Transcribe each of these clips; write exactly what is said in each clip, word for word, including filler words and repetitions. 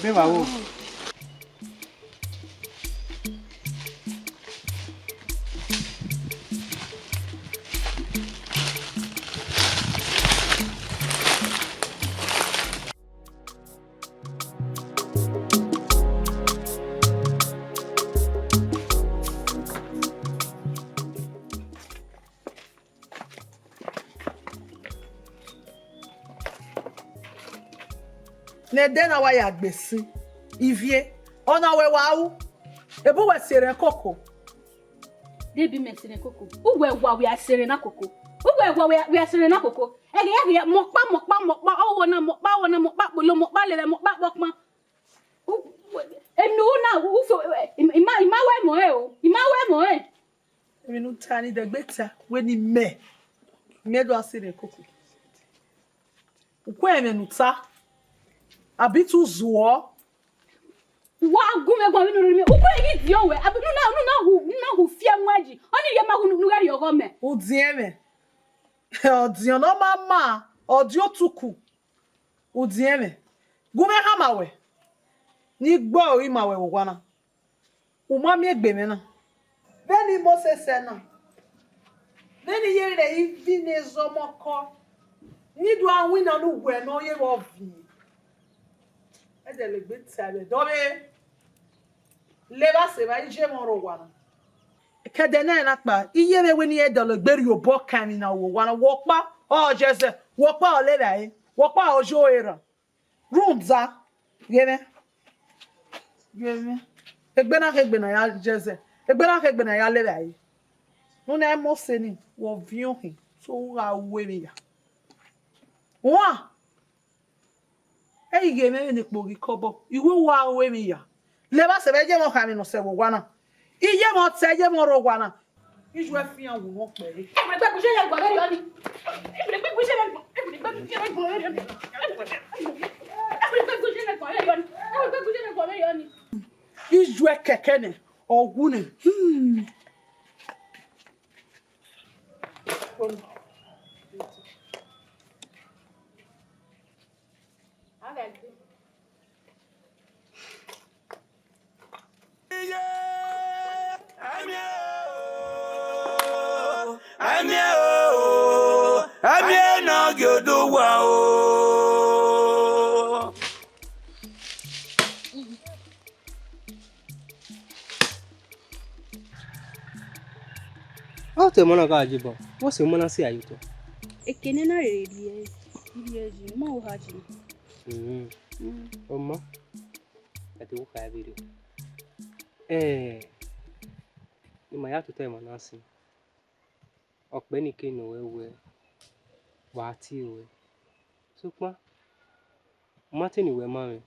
Vbe evba ro? Ne ẹdẹ na wa ya gbe sin, Ivie, ọna wẹ wa ru, ebe uwẹ sere koko. Debi mẹ sere koko, uwẹ wa wẹ a sere na koko, uwẹ wa wẹ a sere na koko. Ẹghẹ ẹghẹ, mọkpa mọkpa mọkpa, ọghọ na mọkpa, ọghọ na mọkpa kpolo, mọkpa levẹ, mọkpa kpọkpan. Emi u na u fo, ima ima wẹ mọ ẹ o, ima wẹ mọ ẹ. Emwi ne u ta ni dẹgbe ta wẹ ne imẹ, imẹ do a sere koko. U kue ẹmwẹ ne u ta, abi te u zuọ? Wa gu mwẹ guan vbene u rhirhi miẹn, u kue ghi diọn wẹ, abi ne u na, ne u na hu, ne u na hu fiẹ mu ẹji, ọnii rhie ma hu ne u ghẹ rhie ọghọ mẹ. U diẹn mwẹ, ọdiọn ne ọ ma ma, ọdiọn otuku, u diẹn mwẹ, gu mwẹ khama wẹ, ne I gbe ọre ima wẹ vbe owa na. U ma miẹn egbe mwẹ na. Vbene Mosis sẹ na, vbene I ye rre ivbi ne zọmọkọ, ne I do a winna ne uwẹ ne ọ ye vbe ọviẹn. Ẹdẹlegbe ta ẹvbo ẹdẹ ọvbehe. Levba sẹ evba, I ye mwẹ ọrọre owa na. Kẹdẹ nẹ na kpa, I ye mwẹ wẹ ne I ẹdẹlegbe rhie obọ kan emwi ne a ru owa na, wẹ ọkpa ọ jẹ zẹ, wẹ ọkpa ọ levba ẹre, wẹ ọkpa ọ yo erhan. Rhunmwuda, ghe mwẹ, ghe mwẹ, egbe na khin egbe ne a ya jẹ zẹ, egbe na khin egbe ne a ya levba ẹre. Ne u na mose ni, wẹ ọviẹn ohin, so u gha ru emwi ya. Wan, ẹ i ghe mwẹ vbene ekpo ghi kọbọ, I wẹ u gha ru emwi ya. Levba sẹ evba, I ye mwẹ ọkhan emwi ne ọ sẹ vbe owa na. I ye mwẹ ọtẹn, I ye mwẹ ọrọre owa na. Iye uwẹ fian wu mwẹ ọkpẹre. Ẹgbẹgbẹ gbe uye lẹ guan vberriọ ni. Ẹgbẹgbẹ gbe uye lẹ guan, ẹgbẹgbẹ gbe uye lẹ guan vberriọ ni. Ẹgbẹgbẹ gbe uye lẹ guan vberriọ ni. Ẹgbẹgbẹ gbe uye lẹ guan vberriọ ni. Iye uwẹ kẹkẹ nẹ, ọ wu nẹ. Hmm. Iye, amie o, amie o, amie ne ọ gie oduwa o. Ọ te ọmọ na gha ye obọ, wẹ ọ sẹ ọmọ na si a ye otọ? Eke ne na rere rhie, rhie yi, ọ ma ho ha yi. Mm. Mm. Ọmọ, ẹ te wẹ u kha vberriọ. Ẹ, ne ima ya tota emwa na sin, ọ kpẹ ne I kene ruẹ wẹ, wa tie ruẹ. Sokpan, u ma te ne uwẹ ma mwẹ,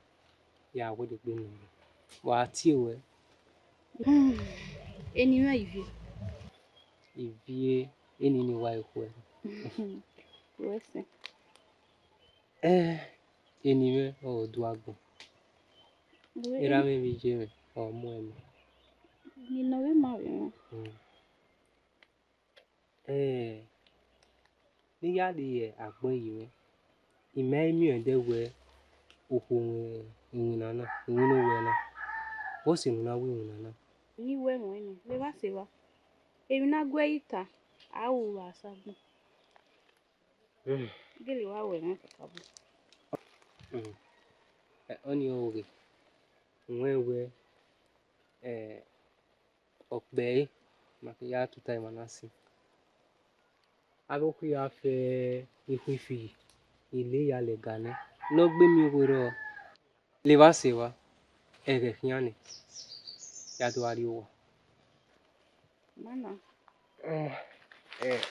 ya wẹ degbe nọ, wa tie ruẹ. Hmm, eni mwẹ Ivie. Ivie, eni ne I wa re khuẹ. Wẹ sẹ? Ẹ, eni mwẹ ọre ọ do agbọn. Wẹ erha mwẹ vbe iye mwẹ, ọ mu ẹmwẹ. Eni nọ vbe ma vbe mwẹ. Hmm. Ẹ, ne I ya rrie agbọn yi mwẹ, I ma i miẹn ẹdẹ wẹ okhuo mwẹ iwinna na, iwinna owẹ na. Wẹ ọ sẹ ne u na wẹ iwinna na? Ne I wẹ ruẹn ni, levba sẹ evba. Emwi ne a gu ẹre ta, a ru vbe asagbọn. Mm. Gele wa wẹ mwẹ kakabọ. Mm. Ẹ, ọnii ọghe, wẹ wẹ, ẹ, ọ kpẹre, ma ke ya tota emwa na sin. Avbe okhuo ya fe ikhuifi, I le ya lẹga nẹ, ne ọ gbe miẹn werriẹ. Levba sẹ evba, ẹghẹ khian nẹ, ya do gha rrie owa. Nana. Eh, eh.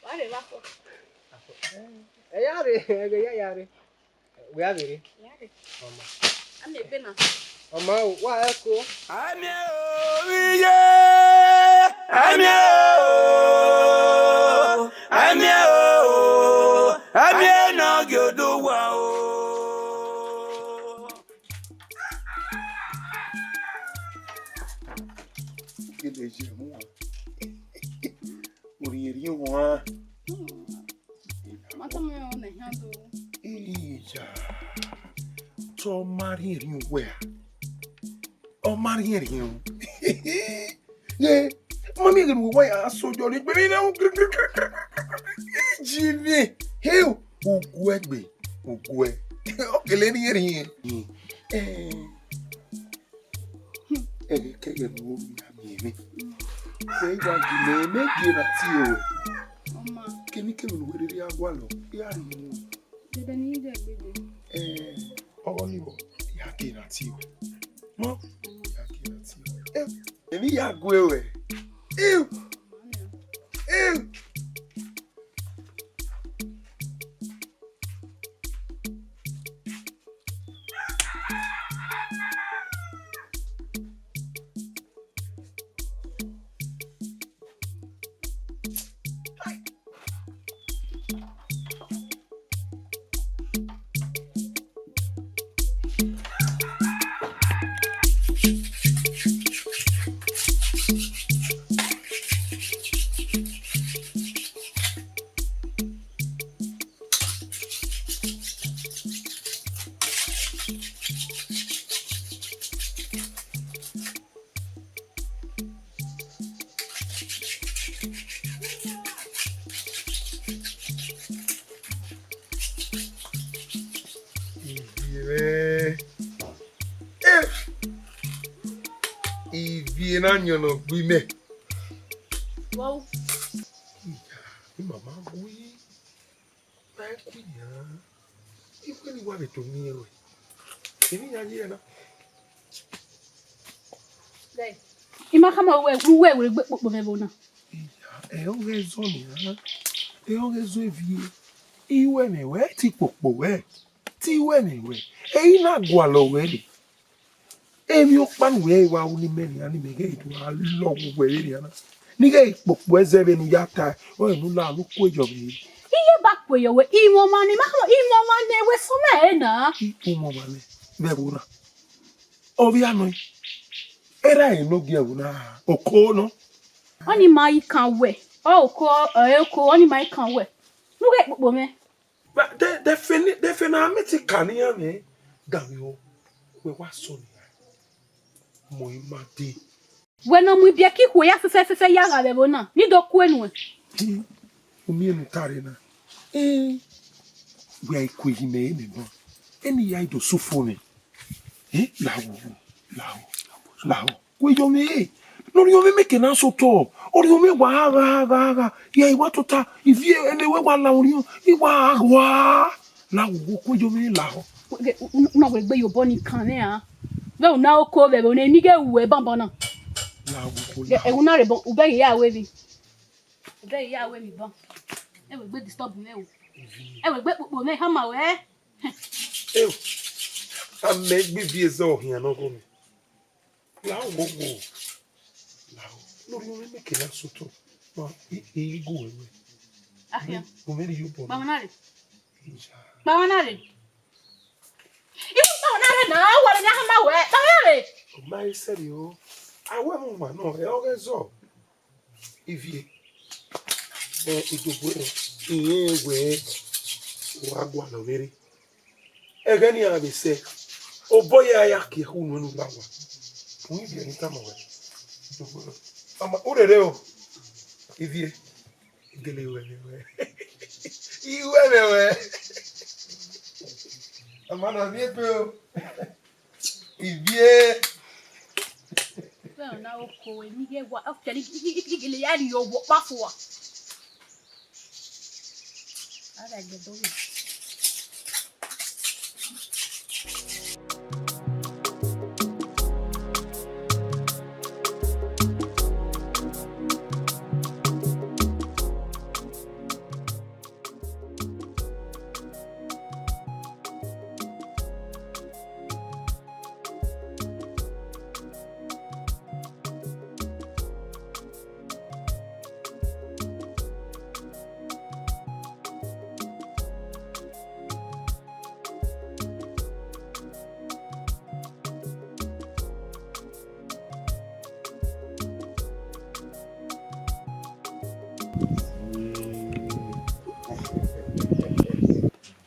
Wa rre vbe afọ. Ẹ ya rre, ẹghẹ ya ya rre. Wẹ a vbe rre? Ya rre. Ọ ma. A miẹn egbe na. Ọ ma o, wa ẹko. Amie o, iye, amie o, amie o, amie ne ọ gie oduwa o. Gele ye mu. Mo Iwan. Ma tama mwẹ ọna ehia do. Iya. Te ọ ma rhiẹnrhiẹn uwẹ a? Ọ ma rhiẹnrhiẹn o. Ye, ma miẹn ghe ne uwa ya sojọ ne egbe mwẹ na. Ji mwẹ. He, uguẹ gbe, uguẹ. Ọ kele rhiẹnrhiẹn. Eh. Ẹghẹ kẹghẹ ne u ya miẹn mwẹ. Wẹ wa gie mẹ, mẹ gie na tie ruẹ. Ọma. Kemikemi ne uwẹ rhirhi a gualọ, I gha rhie unu. Dede ne I dẹ gbede. Eh, ọghe ọnii vbọ, ya gie na tie ruẹ. Mọ, ya gie na tie ruẹ. Eh, emwi ya gue ruẹ. Eh, eh. Ivie mwẹ. Eh! Ivie na yọn ne ọ gbe imẹ. Wow. Iya, ima ma gu yi. Ma i ku iran. I wẹ ne I wa vbe do miẹn ruẹ. Emwi iran ye na. Ghẹ, I ma khama ruẹ, ru wẹ wẹ egbe kpokpo mwẹ vbe na. Iya, ẹ i ọghe ẹzọ nian, ẹ i ọghe ẹzọ Ivie. I wẹ mwẹ wẹ, te I kpokpo wẹ, te I wẹ mwẹ wẹ. Ẹ i na gualọ wẹ re. Emwi ọkpa ne uwẹ wa ru ne imẹ nian, ne imẹ ghẹ do gha lọ vbe uwẹ vbenian na. Ne I ghẹ kpokpo ẹzẹ vbene u ya tae, ọre ne u la ne u kue yọ vbe. Iye ba kue yọ wẹ, imwọmwa ne ima khama, imwọmwa ne wẹ sẹ mwẹ ẹre na. Imwọmwa nẹ, vbe ẹvbo na. Ovbi anọ, erha ẹre ne ogie ẹvbo na, oko nọ. Ọnii ma i kan wẹ, ọ oko, ẹ oko, ọnii ma i kan wẹ. Ne u ghẹ kpokpo mwẹ. Ba, de, de fene, de fene a mẹ te ka ne iran mwẹ, danmwehọ, wẹ wa sọ nian, mọ ima dee. Wẹ ne ọ mu ibiẹki ikhuo ya fẹfẹfẹfẹ ya gha vbe ẹvbo na, ne I do kue nuẹn. Te u miẹn ne u tare na? Eh, wẹ a i kue yi mẹ, mẹ ban, eni ya i do sufo mwẹ. Eh, lahọ, lahọ, lahọ. Wẹ yọ mwẹ, ne orhiọn mwẹ mẹ ke na sẹ otọ, orhiọn mwẹ wa gha, gha, gha, ya i wa tota, Ivie, ẹne wẹ wa la orhiọn, I wa gha, lahọ, wẹ yọ mwẹ lahọ. Una wẹ egbe ye obọ ni kan mwẹ a? Vbe una oko vbe ẹvbo ne I ghe ru ẹre banbanna. Lahọ, wẹ lahọ. Ẹghẹ una rre bọ, u bẹghe ya ru emwi. U bẹghe ya ru emwi ban. Ẹ wẹ egbe disturb mwẹ o. Ẹ wẹ egbe kpokpo mwẹ, hama wẹ. Eo, a mẹ gbe Ivie zẹ ọhian ne ọ gho mwẹ. Lahọ, lahọ. Ne orhiọn mwẹ mẹ ke na sẹ otọ. Ma, I, I, I gu wẹ wẹ. Akhian. Mo mẹ rhie obọ. Kpama na rre. Iya. Kpama na rre. I gu kpama na rre na, a wẹ ne a hama wẹ. Kpama na rre. Ọ ma i sẹrriọ. A wẹ mu ma nọ, ẹ ọghe zọ. Ivie, ẹ, idobo ẹre, irẹn wẹ, wa gualọ vberre. Ẹghẹ ne iran vbe sẹ, obọ ya ya kie khu nuẹn ne u la owa. U i viẹ ne I tama wẹ. Idobo ẹre. Ama, u rere o. Ivie, I gele ru ẹmwẹ ruẹ. I ru ẹmwẹ ruẹ. Ama na miẹn epe o. Ivie. Wẹ ọna oko wẹ ni ghẹ wa, ọ kẹre ni gele ya rhie owa ọkpa fua. A gha gẹdẹ ọvbehe.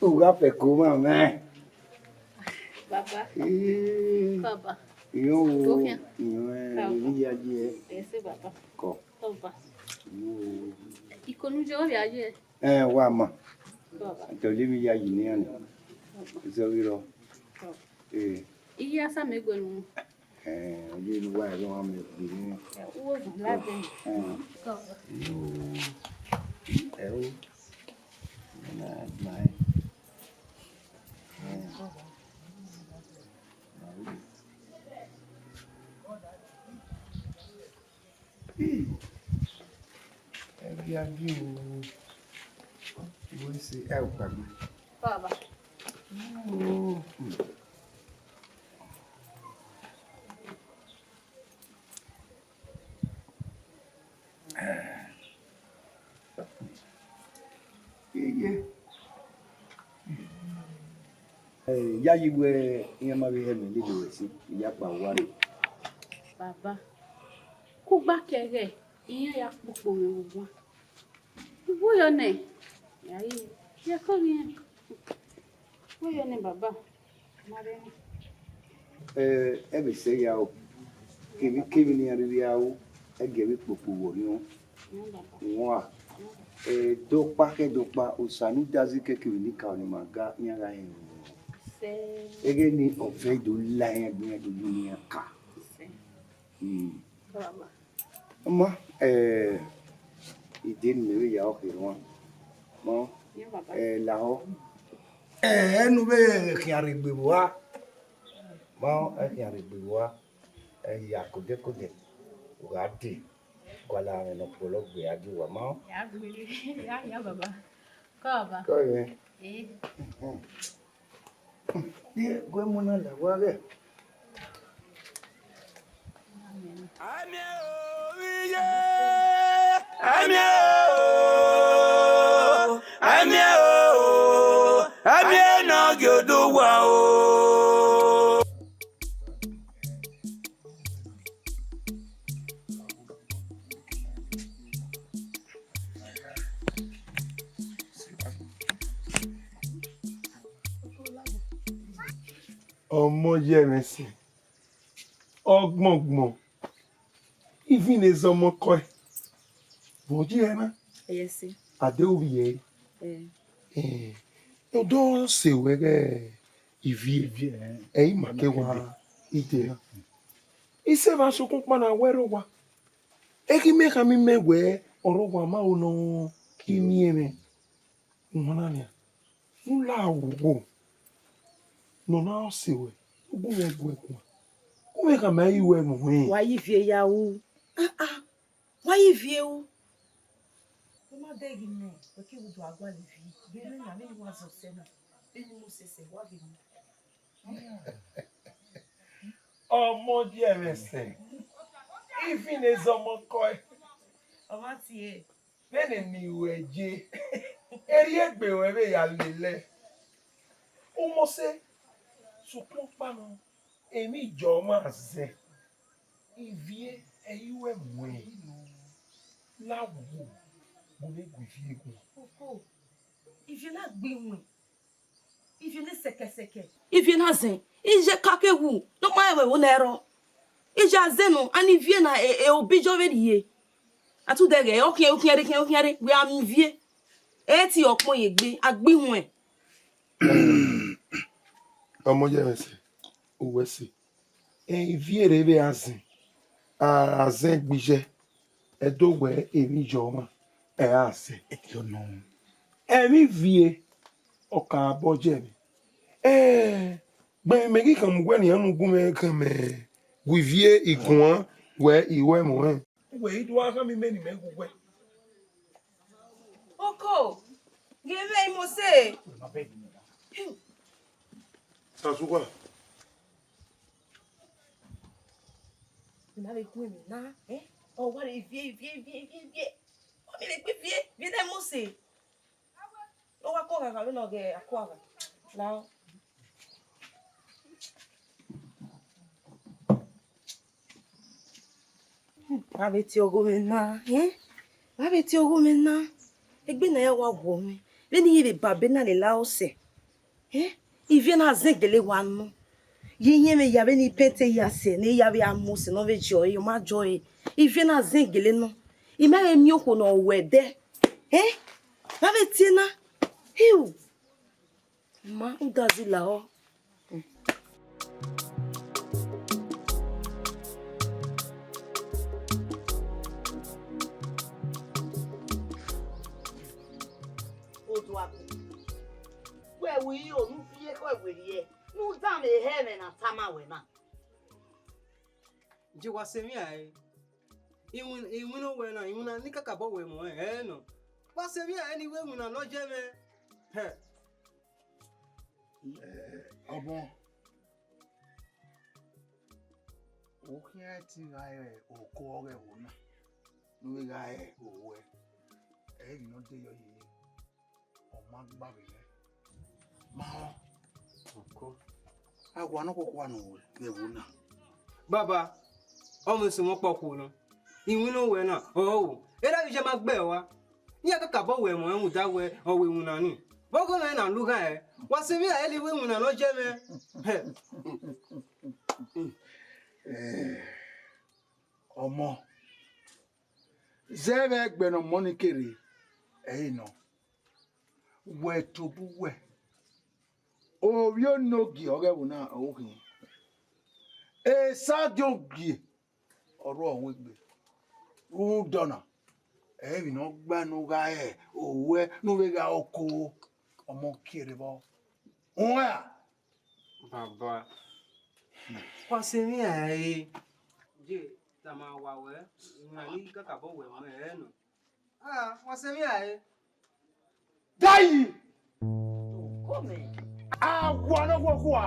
U gha fẹko mwẹ mwẹ. Baba. Ee. Baba. Iyọn wo, Okhian. Iyọn ẹ, Baba. Emwi ya ye. Ẹ sẹ, Baba. Kọ. Baba. Iyọn wo. Ikonu je ọ vbe a ye. Ẹ, wa ma. Baba. Tọ, emwi ya ye ne iran ni. Baba. Zẹ vbe rrọọ. Baba. Ee. Iye a sa mẹ guẹ nu. Ẹ, ọ ye ne uwa ẹre ọmwa mẹ gbe nẹ. Ẹ, uwu ogun la dẹ. Ẹ. Baba. Ẹ o. Ẹ na gba ẹ. Ẹ. Ẹgiagie o. Wẹ se ẹ o kpagbe. Baba. Oh. Iye. Eh, yayi wẹ iran ma vbe hẹ mẹ lele ruẹ sin, I ya kpa uwa rre. Baba, kugba kẹghẹ, iran ya kpokpo mwẹ vbe owa. Uwu yọ nẹ, ya ye, ya kọ vbe iran. Uwu yọ nẹ, baba, ma rẹ nẹ. Eh, ẹ vbe sẹ ya o. Kevbe kevbe ne iran rhirhi ru, ẹgiẹ vbe kpokpo vbe orhiọn. Wan, eh, dọkpa khẹ dọkpa, Osa ne u dazi kẹ kevbe ne I ka ọnii ma ga, iran gha rẹn. Ẹghẹ nii, ọ vẹ do la iran egbe, iran do yu ne iran ka. Hmm. Ọ ma, eh, ide ne mẹ vbe ya ọkhe ruan. Ma, eh, lahọ. Eh, ẹnu vbe khian rre egbe vbe ua. Ma, ẹ khian rre egbe vbe ua. Ẹ ya kodekode, u gha dee. Gualọ amwẹ ne ọ kpọlọ gbe a gie uwa ma. Ya gbe, ya, ya, baba. Kọ, baba. Kọ yẹn. Eh. Gu ẹmwẹ na la uwa ghẹ. Amẹ o, iye, amẹ o, amẹ o, amẹ na gie odẹ uwa o. Ọmọ ye ẹmwẹ sẹ, ọgbọngbọn, ivin ne zẹ ọmọ kọe, vbe ọ ye ẹre na? Yes, sir. Ade ovbi ẹre. Eh. Eh, odọ sẹ wẹ ghẹ ivie, ivie, eh, ẹ i ma ke wa ide na. Isẹ vbe sokpan na wẹ rre owa. Eghi mẹ khama imẹ wẹ ọre owa ma ho nọ ke imiẹnmwẹ. Uwan na nian, u la wo ne ọ na sẹ wẹ, u gu mwẹ guẹ guan. U mwẹ khama ẹ i ru ẹmwẹ ọnrẹn. Wa ye ivie ya ru. Ah, ah. Wa ye ivie ru. Ọ ma dẹghe mẹ, wẹ ke vbe do a gualọ ivie. Vbe ne na, vbene wa zẹ ọsẹ na, vbene Mosis wa vbe mu. Ọmọ ye ẹmwẹ sẹ, ivin ne zẹ ọmọ kọe. Ọ ma tie. Vbene ne I ru ẹe ye, erriegbe ruẹ vbe ya lele. U mose, sokpan ọkpa nọ, emwi jọ ma zẹ. Ivie ẹ i ru ẹmwẹ. La wo, wo vbe gu ivie gu. Oko, ivie na gbe iwẹn. Ivie ne sẹkẹsẹkẹ. Ivie na zẹ, iye ka ke wu, ne ọ ma rẹn ẹvbo ne ẹ rrọọ. Iye a zẹ nọ, a ni ivie na, e, e, obi iye ọ vbe rrie. A tu dẹ ghẹ, ọ khian, ọ khian rre, khian, ọ khian rre, wẹ a miẹn ivie. Ẹ i tie ọkpọn ye egbe, a gbe ihuẹn. Ọmọ ye ẹmwẹ sẹ, uwẹ sẹ. Ivie rre vbe azẹn, azẹn gbe iye, ẹ do wẹ emwi iye ọmwa, ẹ ra sẹ. Emwi ivie, ọ ka bọ ye mwẹ. Ẹ, gbẹn mẹ ghi khama uwẹ nian ne u gu mwẹ khama gu ivie iguan wẹ I ru ẹmwẹ ọnrẹn. Wẹ i do gha khama imẹ ne imẹ gu uwẹ. Oko, ghe mwẹ Mosis. Sasuwa. Una vbe gu emwi na, eh? Ọ wa rre ivie, ivie, ivie, ivie, ivie. Ọ miẹn vbe gbe ivie, ivie na Mosis. Ọ wa kọ ọghanghan vbene ọ ghe akọ agha. Lao. Vbe a vbe tie ọghomwẹ na, eh? Vbe a vbe tie ọghomwẹ na? Egbe na ya wa wọ mwẹ. Vbene I ye vbe ba ebe na lele ọsẹ, Eh, ivie na zẹn gele wa nọ. Ye iyẹn vbe ya vbe ne ipẹn te ya sẹ, ne ya vbe a mu sẹ ne ọ vbe jọ ẹre, ọ ma jọ ẹre. Ivie na zẹn gele nọ. I ma vbe miẹn okhuo ne ọ wẹ ẹdẹ. Eh, na vbe tie na. Hiu. Ma udazi lahọ. Oduagbọn, wẹ ru iro ne u fi ekhọe werriẹ, ne u danmwehọ ẹmwẹ ne a tama wẹ na. Je wa sẹ emwi rae. Iwin, iwinna owẹ na, iwinna ne I kakabọ wẹ mu ẹn, ẹ nọ. Wa sẹ emwi rae ne I wẹ iwinna ne ọ jẹ mwẹ. Hẹ. Ọmọ, u khian te gha re oko ọghe ẹvbo na, ne u vbe gha re owẹ, ẹ i ghi ne ọ de yọ yeye, ọ ma gba vbe mwẹ. Ma họn. Oko. A wa nọ koko anu vbe ẹvbo na. Baba, ọ mwẹ sẹ mwẹ ọkpa okhuo nọ. Iwinna owẹ na, ọ ho. Erha ghi je ma gbe ẹre ua. Iran kakabọ wẹ ẹmwẹ rhunmwuda wẹ ọ wẹ iwinna ni. Vbe ọghe mwẹ na lughan ẹre, wa sẹ emwi rae ne I wẹ iwinna ne ọ jẹ mwẹ. Hẹ. Eh, ọmọ, zẹ vbe ẹgbẹ ne ọmọ ni kere, ẹ i nọ. Wẹ tobọ uwẹ, ovbi onogie ọghe ẹvbo na ọ khin. Esagiẹn ogie ọ rrọọ wegbe. Rhunmwuda ọna, ẹ i re emwi ne ọ gba ne u gha re owẹ ne u vbe gha re oko, ọmọ kie rre vbọ. Uẹn a? Baba, wa sẹ emwi rae. Je tama wa wẹ, iwinna ne I kakabọ wẹ mu ẹn, ẹ nọ. Ah, wa sẹ emwi rae. Dayi! Come. A wa nọ khuọkhua.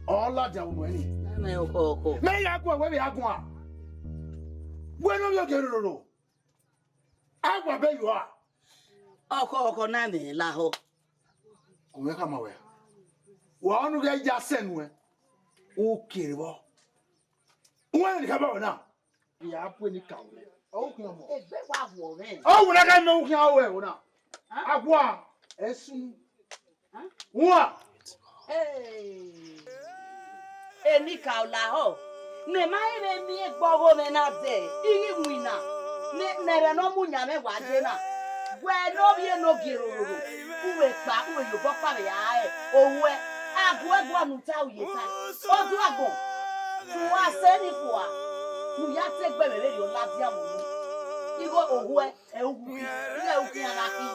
Ọ ladian unu ẹni. Mẹ ọkhọ ọkhọ. Mẹ ya guan wẹ vbe a guan. Wẹ ne ovbi ogie rororo. A wa bẹ yọ a. Ọkhọ ọkhọ na mẹ lahọ. Ọ mwẹ khama wẹ. Wa ọnu ghẹ ya sẹ nuẹn. U kere vbọ. Uwẹ ni khama wẹ na. Ya pue ni ka wẹ. Ọ khian mọ. Egbe wa huọ mwẹ. Ọ wẹ na ka mẹ u khian wẹ wẹ na. Hah? A gua. Ẹ sunu. Hah? Ua. Hey. Enikaro lahọ, ne ma i vbe miẹn egbe ọghe mwẹ na dẹ, I ghi winna, ne, ne ẹmwẹ ne ọ mu yan mwẹ wa ye na. Wẹ ne ovbi enogie rororo, u vbe kpa, u vbe ye obọ kpa vbe ya re owẹ, a gu ẹguae ne u ta u ye ta. Oduagbọn, wa sẹ ni fua, ne u ya te egbe vbe vberriọ ladian mu unu. Igho owẹ, ẹ u gu, ighe u khian gha khin.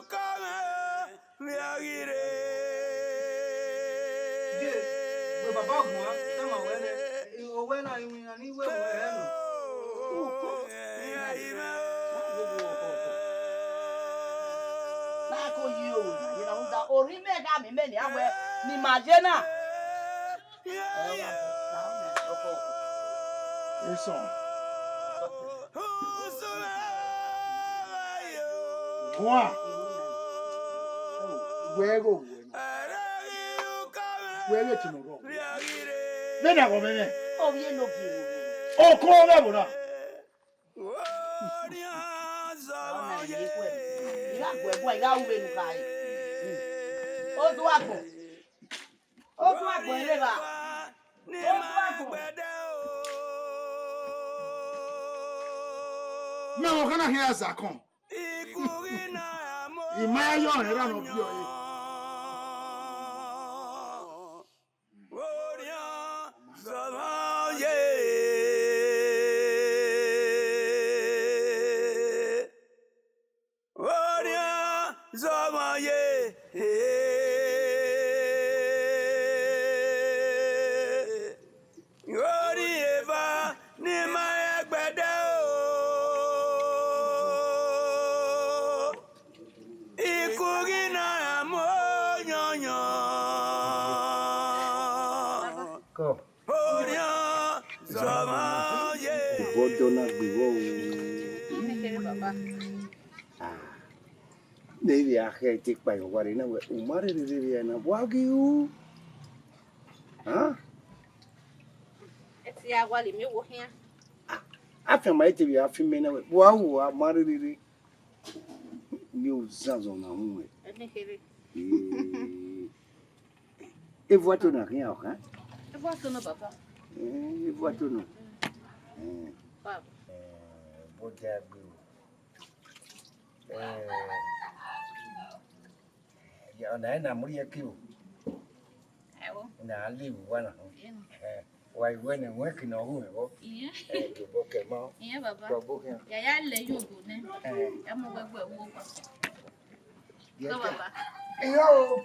Ye, wẹ baba guan, tama wẹ nẹ, owẹ na iwinna ni wẹ wẹ rẹ nọ. Na ko yi owa, ye na rhunmwuda, orhiọn mẹ gha miẹn mẹ nian wẹ ne ima ye na. Esọn. Guan. Wẹ ghe owẹ na. Wẹ ghe etu ne ọ rrọọ. Vbene a ghọ mwẹ mwẹ. Ovbi enogie. Oko mwẹ vbo na. I gha gu ẹguae, I gha ru vbene u khare. Oduagbọn. Oduagbọn rre evba. Oduagbọn. Mẹ ọmọ kan na khian ya zakọn. I ma ya yọ ọnrẹn erha ne ọ biẹ ọre. Orhiọn zọmọ ye, orhiọn eva ne ima rẹn gbẹdẹ o, ikughi na ra mu oyọnyọn. Orhiọn zọmọ ye. Ìwọ dọ́là gbé wọ́ o. Ah, ne ivbi a khẹ te kpa yọ ware na wẹ, u ma rherhe rherhe ẹre na, wa ghi ru. Ah. Ẹ ti ya wa le mi owo khian. Ah, afianma te vbe a fi mẹ na wẹ, wa ru a ma rherhe rherhe. Ne u zanzan na hu wẹ. Ẹni kherhe. Eh. Evuato na khian ọkhan. Evuato nọ, baba. Eh, evuato nọ. Eh. Baba. Eh, bọdia gbe o. Eh, ya, ọna ẹre na mu rhie ke o. Ẹo. Na leave uwa na. Iye nọ. Eh, wa iwẹ ne wẹ ke ne ọ hu ẹvbo. Iye. Eh, do bọ kẹ ma. Iye, baba. Do bọ kẹ. Ya, ya le yo bo nẹ. Eh. Ya mu wẹ gbe wo pa. Yes, sir. Baba. Iye o.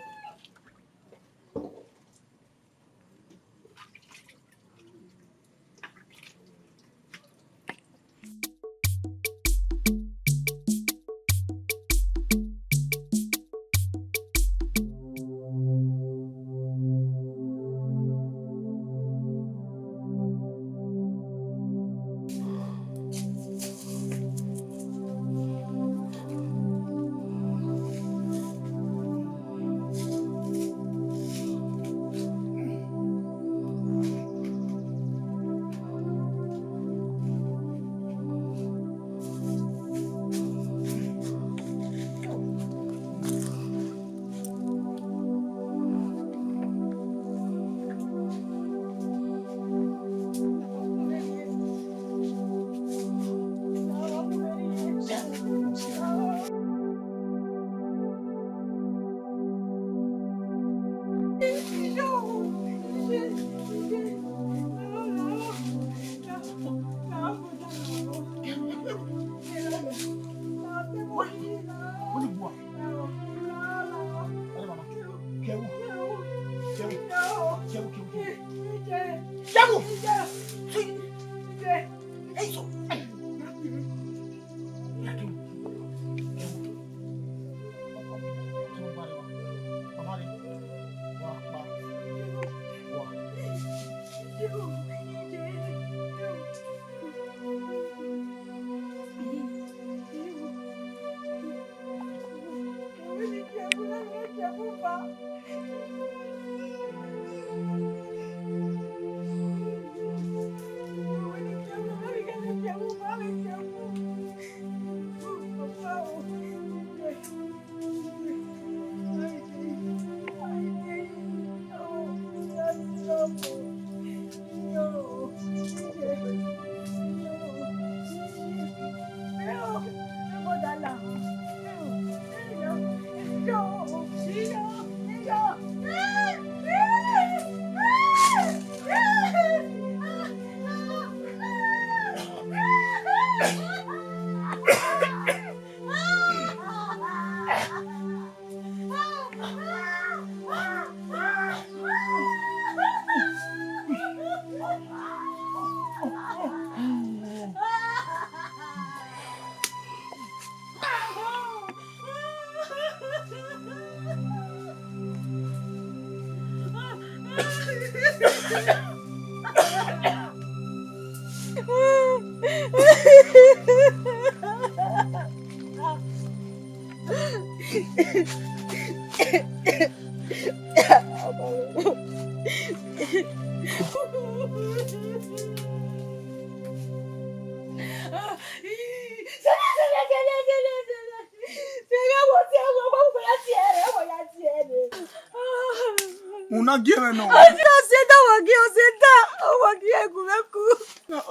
Una gie mwẹ nọ. Ọsẹ da, wa gie, ọsẹ da, wa gie gu mwẹ ku.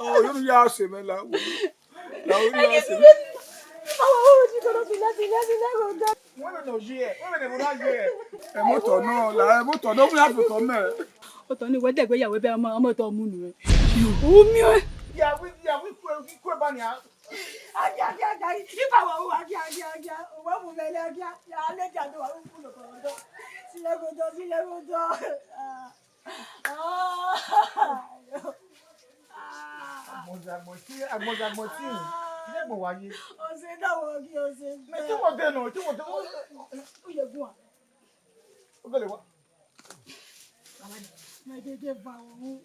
Ọ, yo, ya se mẹ la. La, yo, ya se mẹ. Wẹ mẹ nọ ye, wẹ mẹ nọ ye. Ẹmotọ nọ, la, ẹmotọ nọ, mu ya fotọ mẹ. Otọ ni wẹ dẹgbe ya wẹ bẹ ọmọ, ọmọ otọ mu nu. U miẹn. Ya wi, ya wi ku, ku ba nia. Agia, agia, agia, ifa wa ru, agia, agia, agia, uwa mu vbe lẹ, agia, ya le dia do wa ru ku lo ko do. Sile go do, sile go do. Ah. Ah. Agbọnzẹ agbọn ti, agbọnzẹ agbọn ti. Ilé gbọn wa ye. Ọsẹ náà wọ kí ọsẹ. Mẹ tí wọ́n dé nù, tí wọ́n dé. Ó yẹ gùn à. Ó gẹlẹ wá. Mẹ jẹjẹ va òun.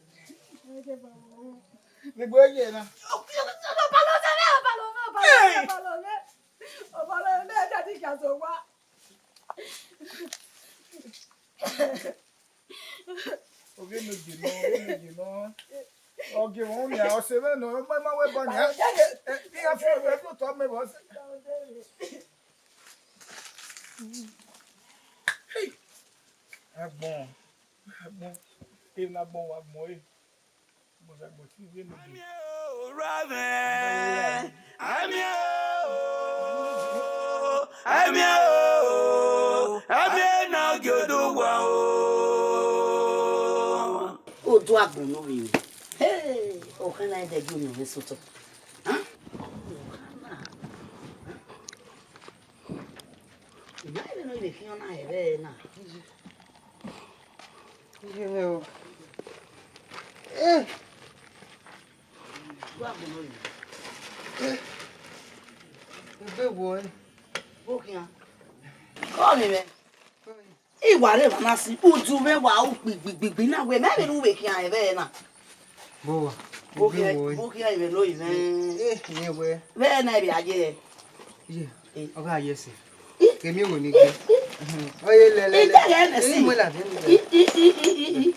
Mẹ jẹjẹ va òun. Gbogbo ẹ yẹ na. Ọba lọ sẹ, ọba lọ sẹ, ọba lọ sẹ, ọba lọ sẹ. Ọba lọ sẹ, daddy kí a sọ wá. Oghe ne ogie nọ, oghe ne ogie nọ. Ọ gie mwẹ nia, ọse mwẹ nọ, ọ ma, ma wẹ ba nia. Iran fi ẹvbo otọ mẹ vbe ọse. Agbọn. Agbọn, emwi ne agbọn wa gbọn ẹre, agbọn vbe agbọn ẹtin vbe nọ. Amiẹn o, ra mwẹ, amiẹn o, amiẹn o, amiẹn na gie odẹ uwa o. Odu agbọn ne ovbi mwẹ. Hey, ọkhan na ẹdẹ gie unu mwẹ sotọ. Huh? Ọkhan na. Huh? Ima vbe nọ vbe khian na ẹvbo na. Iye mwẹ o. Eh. Odu agbọn ne ovbi mwẹ. Eh. Ebe wo, eh. Vbo khian? Kọ vbe mwẹ. Iwa rre emwa na si, udu mwẹ wa ru gbigbigbigbi na wẹ, mẹ vbe ne u vbe khian ẹvbo na. Vbo wa? Vbo khian, vbo khian ivẹ ne ovbi mwẹ? Eh, iye wẹ. Vbe na ivbi a ye hẹ? Ye. Eh. Ọ gha ye ẹse. Ih. Kemi wo ni gbe. Ọ ye lẹlẹlẹ. Ita ghẹ nẹ si. Ih, mu la vbe ni. I, i, i, i, i, i.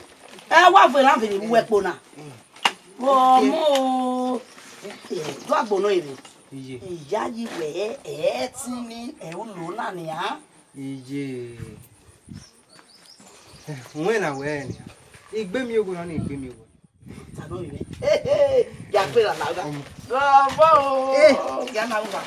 Ẹ wa vbe na vbe ru ẹkpo na. Mm. Ọmọ o. Odu agbọn ne ovbi mwẹ. Iye. Iya yi wẹ, ẹ, ẹ tin ni, ẹ u lo na nian. Iye. Wẹ na wẹ nian. Igbe mi ogo na ni igbe mi ogo. Ta nọ ivẹ. Ya kpe la la. Ọmọ. Bravo. Eh. Ya na uwa.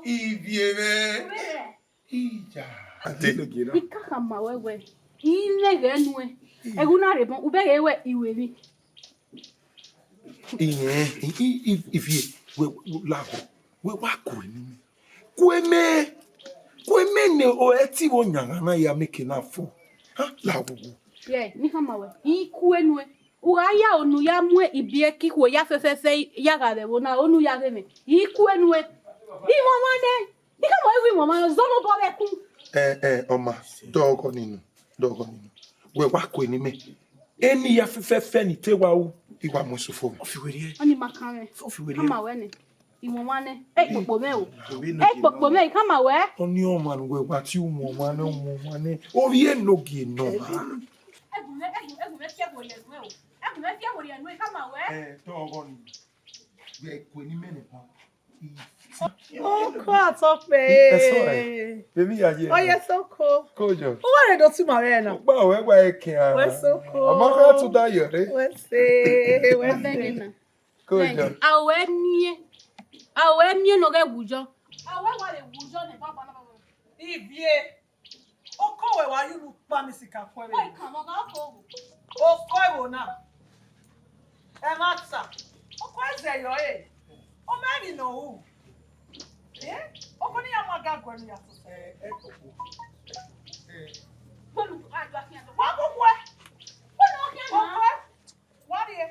Ivie mwẹ. Ija. Ante. I ka khama ruẹ wẹ, I nẹghẹ nuẹn, ẹghẹ u na rre bọ, u bẹghe wẹ I ru emwi. Iyẹn, i, i, i, Ivie, wẹ, wẹ, lahọ, wẹ wa ku eni mẹ. Ku mẹ, ku mẹ ne ọ ẹti vbe ọyanghan na ya mẹ eke na fo. Ha, lahọ. Ye, ne I khama wẹ, I ku enu ẹn. U gha ya unu ya mu ibiẹki ikhuo ya fẹfẹfẹ ya gha vbe ẹvbo na, unu ya ghe mwẹ. I ku enu ẹn. I mwẹ ọmwa nẹ. I khama wẹ I mwẹ ọmwa nẹ, zọmọ obọ vbe ẹkun. Ẹ, ẹ, ọma, dọghọ ninu, dọghọ ninu. Wẹ wa ku eni mẹ. Eni ya fẹfẹfẹ ni te wa ru, I wa mu eso fo mwẹ. Ọ fi werriẹ. Ọni ma kan mwẹ. Ọ fi werriẹ. Khama wẹ nẹ. I mwẹ ọmwa nẹ. Ẹ kpokpo mwẹ o. Ẹ kpokpo mwẹ, I khama wẹ. Ọni ọmwa ne uwẹ wa tie u mwẹ ọmwa nẹ, u mwẹ ọmwa nẹ. Ovbi enogie nọ. Ẹgumẹ, ẹgumẹ, ẹgumẹ fi ẹgho rhie nuẹ o. Ẹgumẹ fi ẹgho rhie nuẹ, I khama wẹ. Ẹ, dọghọ ni. Vbe ẹko ni mẹ nẹ kpa. Oko atọkpẹ. Ẹ sọ ẹ. Baby, ya ye. Ọ ye soko. Kojo. U wa rre do tu ma vbe na. Gba wẹ gba ẹkẹn a. Wẹ soko. Ọmọ kan tun da yọ re. Wẹ se, wẹ se. Kojo. A wẹ miẹn. A wẹ miẹn ne ọ ghẹ wu yọ. A wẹ wa le wu yọ nẹ baba na baba. Ivie. Oko wẹ wa ye unu kpa ni sika khuẹ vbe. Oi, kan mọ gha oko wo. Oko ẹvbo na. Ẹmwata. Oko ẹzẹ yọ re. Ọ ma emwi ne ọ ru. Eh? Oko ne iran ma ga guẹ ne ya sọsọ. Eh, eh, oko. Eh. Gbọnu, a gba khian. Wa gu khuẹ. Gbọnu, ọ khian na. Oko. Wa rrie.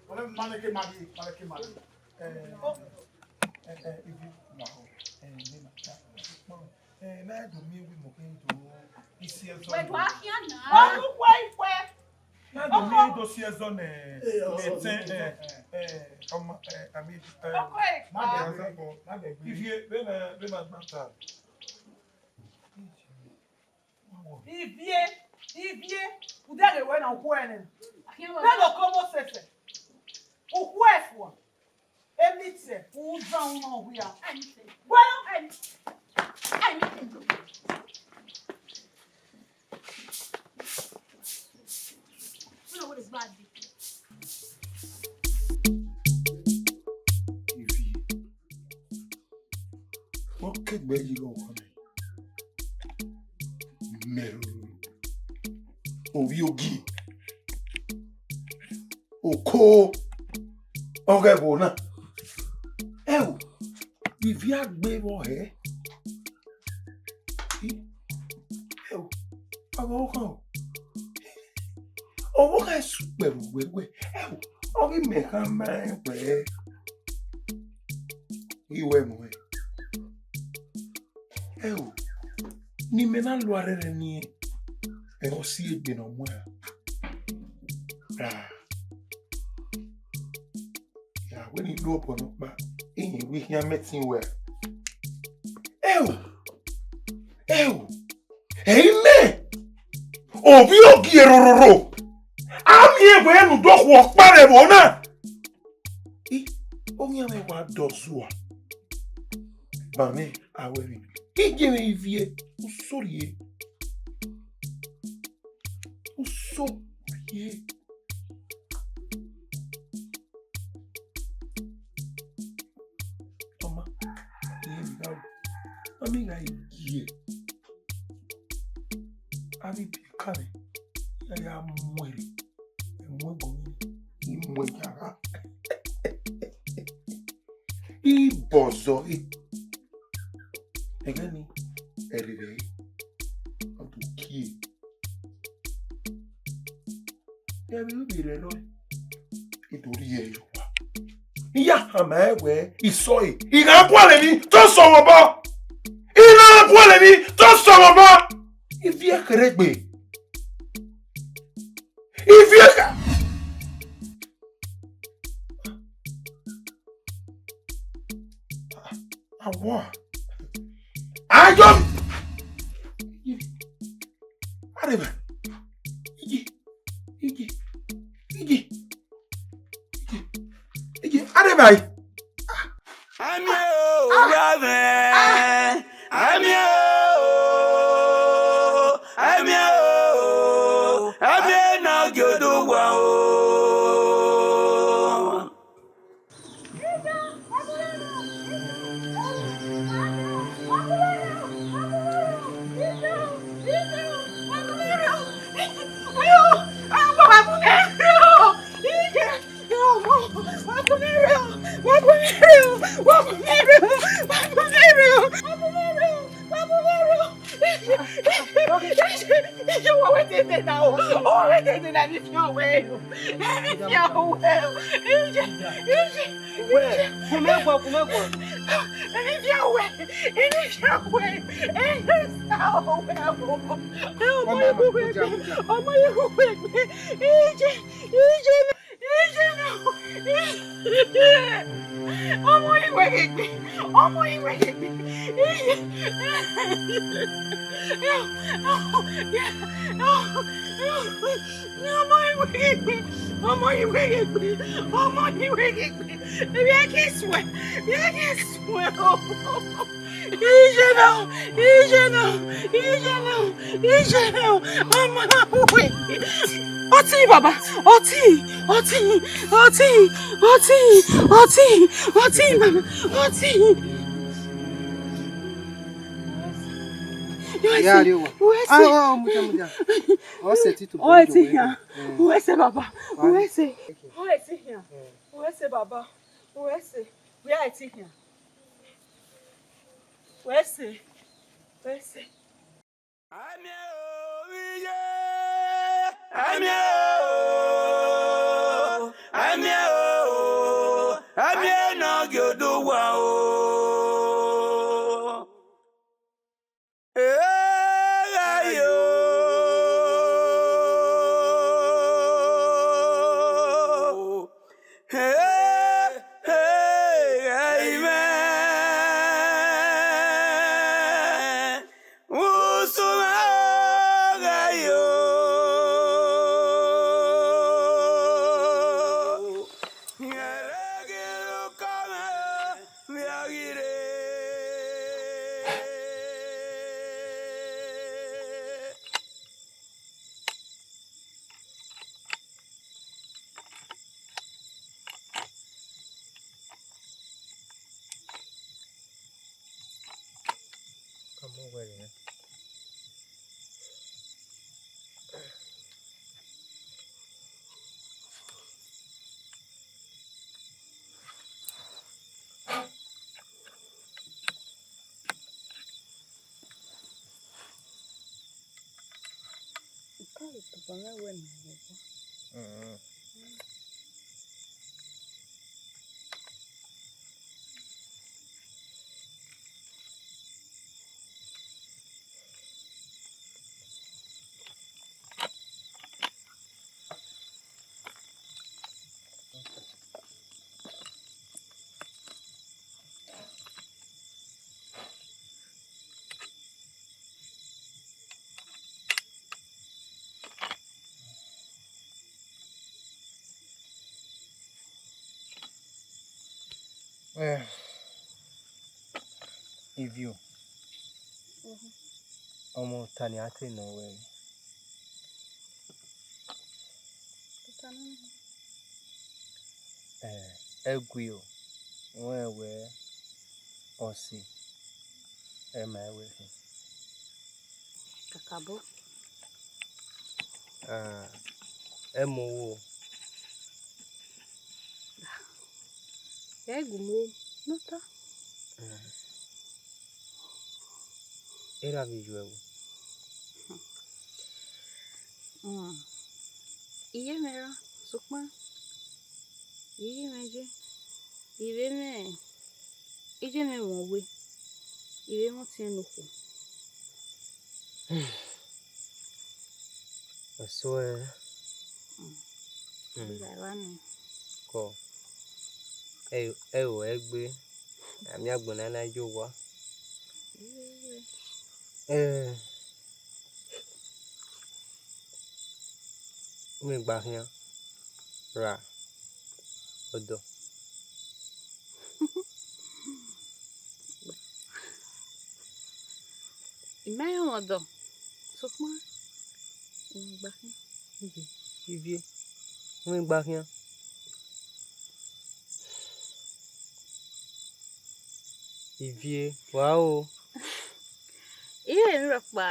Ọnẹ ma neke ma rrie, ma neke ma rrie. Eh, eh, eh, ibi ma ho. Eh, ne ma ta. Eh, na do mi wi mo ke do isi ẹzọ. Wẹ do a khian na. Wa ru khuẹ ikhuẹ. Na do mi do si ẹzọ nẹ. Eh, eh, eh, ọmọ, eh, ami, eh, ọkọ ẹ. Ma bẹ gbe, ma bẹ gbe. Ivie, vbene, vbene a gba ta. Ivie, Ivie, u deghẹ wẹ na ukhu ẹnẹ. Vbene ọkọ Moses, ukhu ẹfua, emite, u zan unu wia. Wẹ Ivie, ọ kegbe yi ghe ọmwa nẹ. Mẹ ovbi ogie, oko, ọ ghẹ ẹvbo na. Ẹo, Ivie a gbe vbọ hẹ. Ẹo, ọvbokhan o. Ọvbokhan sukpẹ vbe uwẹ wẹ. Ẹo, ọ ghi mẹ khama rẹn wẹ, I wẹ muẹn. Ẹo, ne imẹ na lu arrẹrẹ ni, ẹ, ọ si egbe ne ọ muẹn ra. Ra. Obọ nọkpa, iyin wẹ ikhian mẹ tin wẹ. Ẹo, ẹo, ẹ i mẹ, ovbi ogie rororo, a miẹn wẹ ne u do khu ọkpa rẹ ẹvbo na. I, owian mwẹ wa dọ sua. Ba mwẹ, a wẹ vbe, I ye mwẹ ivie, u sorrie. U sorrie. Ọma, irẹn vbe gha ru, a miẹn gha ye. Avbe ibiẹka mwẹ, ya ya mu ẹre, ẹ mu ẹbọ mwẹ, I mu ẹre ya gha. I bọzọ re. Ẹghẹ ni, ẹre rẹ, ọ do kie. Ẹvbo vbe rre nọ, I do rhie ẹre ye owa. I ya khama ẹn wẹẹ, isọe, I gha gualọ emwi te ọ sẹ mwẹ obọ. I gha gualọ emwi te ọ sẹ mwẹ obọ. Ivie kherhe egbe. Ivie kha. Awa. Ayọ. Areva. Ije. Ije. Ije. Ije. Ije. Areva. Amie o, wa vẹ. Amie o, amie o, amie na giodo wa o. Iye, wa wẹ dede na o. Wa wẹ dede na, emwi fian wẹ o. Emwi fian wẹ o. Iye, iye, iye. Wẹ, gu mwẹ guan, gu mwẹ guan. Emwi fian wẹ, emwi fian wẹ. Emwi sa o wẹ o. Ọmọ ye wu egbe, ọmọ ye wu egbe. Iye, iye. Iye na, ọmọ iwegegbe, ọmọ iwegegbe, iye, ọmọ iwegegbe, ọmọ iwegegbe, ọmọ iwegegbe, vbe a ke suẹ, vbe a ke suẹ o. Iye na, iye na, iye na, iye na, ọmọ na wu egbe. Ọtẹn, baba, ọtẹn, ọtẹn, ọtẹn, ọtẹn, ọtẹn, ọtẹn, baba, ọtẹn. Uwẹ sẹ, uwẹ sẹ. Ah, oh, mudia, mudia. Ọ sẹ ti to. Uwẹ sẹ hian. Uwẹ sẹ, baba. Uwẹ sẹ. Uwẹ sẹ hian. Uwẹ sẹ, baba. Uwẹ sẹ. Uwẹ sẹ hian. Uwẹ sẹ, uwẹ sẹ. Amie o, iye, amie o, amie o, amie na giodo wa o. Ee, gha yo. Hey, hey, hey, man. Usuma, hey, yo. Eh, Ivio, ọmọ ota ne a te nọ wẹ. Eh, ẹguio, wẹ wẹ ọse, ẹ ma wẹ khin. Kakabọ. Ah, ẹ mu wo. Ẹ gu mu ne ọ ta. Erha vbe yu ẹvbo. Mm. Iye mwẹ ra, sokpan iye mwẹ ye, I vbe mwẹ, iye mwẹ mwẹ uwe, I vbe mwẹ ọtiẹn ne okhuo. Ọsuẹ. Mm. Mm. Kọ, ẹ, ẹ o ẹgbe, a miẹn agbọn ne a na ye owa. Eh, mwẹ gba khian ra ọdọ. I ma rẹn ọmwa ọdọ, sokpan I gba khian. Ivie, mwẹ gba khian. Ivie, wa o. I re emwi rhọkpa.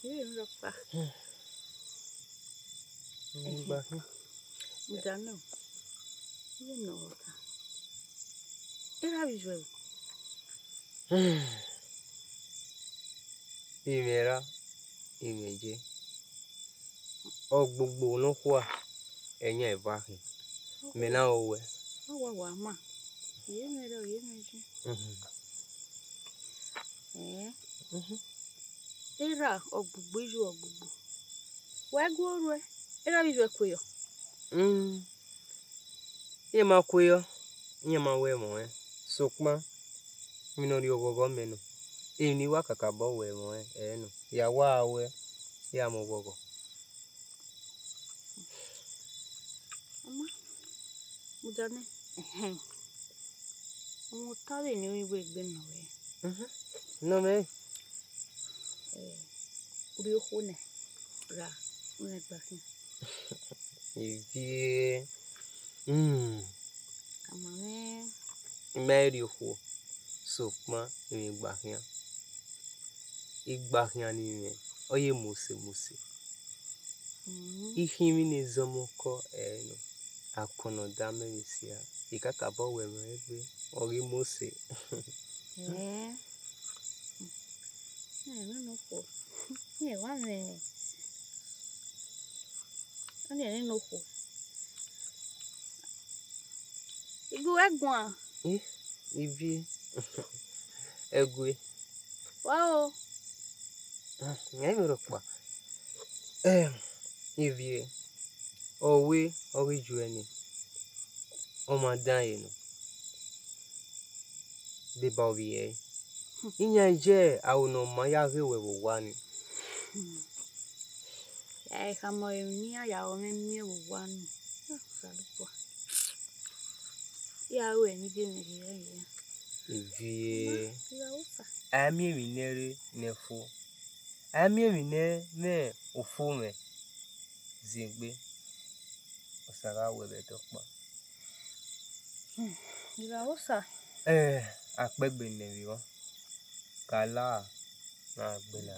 I re emwi rhọkpa. Mwẹ gba khian. Mudia nọ. Iye nọ ta. Erha vbe yu ẹvbo. Imẹ ra, imẹ ye. Ọgbogbo nọkhua, ẹyan eva khin. Mẹ na ro wẹ. Ọ wa wa ma. Iye mwẹ rẹ, iye mwẹ ye. Mhm. Ẹn. Mhm. Erha ọgbogbo, iye ọgbogbo. Wẹ gu orhu ẹ, erha vbe yu ẹ kue yọ. Mm. Iran ma kue yọ, iran ma wẹ ẹmwẹ ọnrẹn, sokpan emwi ne ọ rhie oghọghọ mẹ nọ, emwi ne I wa kakabọ wẹ ẹmwẹ ọnrẹn ẹre nọ, ya wa wẹ, ya mu oghọghọ. Ọ ma, mudia nẹ, ẹhẹn. Ọmwa ota vbene I ru iwegbe nọ wẹ. Mhm. Nọ mẹ. Eh, urhi okhuo nẹ, ra, u rẹn gba khian. Ivie. Mm. Ama mwẹ. I ma rhie okhuo, sokpan I mwẹ igba khian. Igba khian ne I mwẹ, ọ ye mose mose. Mm. I khin emwi ne zọmọ kọ ẹre nọ, akọn ne ọ da mẹ vbe sia, I kakabọ wẹ ẹmwẹ egbe, ọ ghi mose. Eh. Ẹ, nene okhuo. Ẹ wa mwẹ. Ọ nene okhuo. Igue wẹ guan. Eh, Ivie. Ẹgue. Wa o. Ẹ i mwẹ rhọkpa. Em, Ivie, ọ wẹ ọ ghi yu ẹre nii, ọ ma dan ẹre nọ. Deba ovbi ẹre. Iran ye aro ne ọ ma ya ghe wẹ vbe owa nii. Ya khama emwi ne iran ya aro mwẹ miẹn vbe owa nii. Osanobua. Ya ru emwi de mwẹ rhie rhie. Ivie. Ma, I gha ru osa. A miẹn emwi ne ẹ rre ne ẹ fo. A miẹn emwi ne ẹ mwẹ ofo mwẹ. Ziengbe. Osa gha wẹ vbe ẹdẹ ọkpa. Hmm, I gha ru osa. Eh, akpẹgbe ne vbe ọ. Ka la, na gbe na.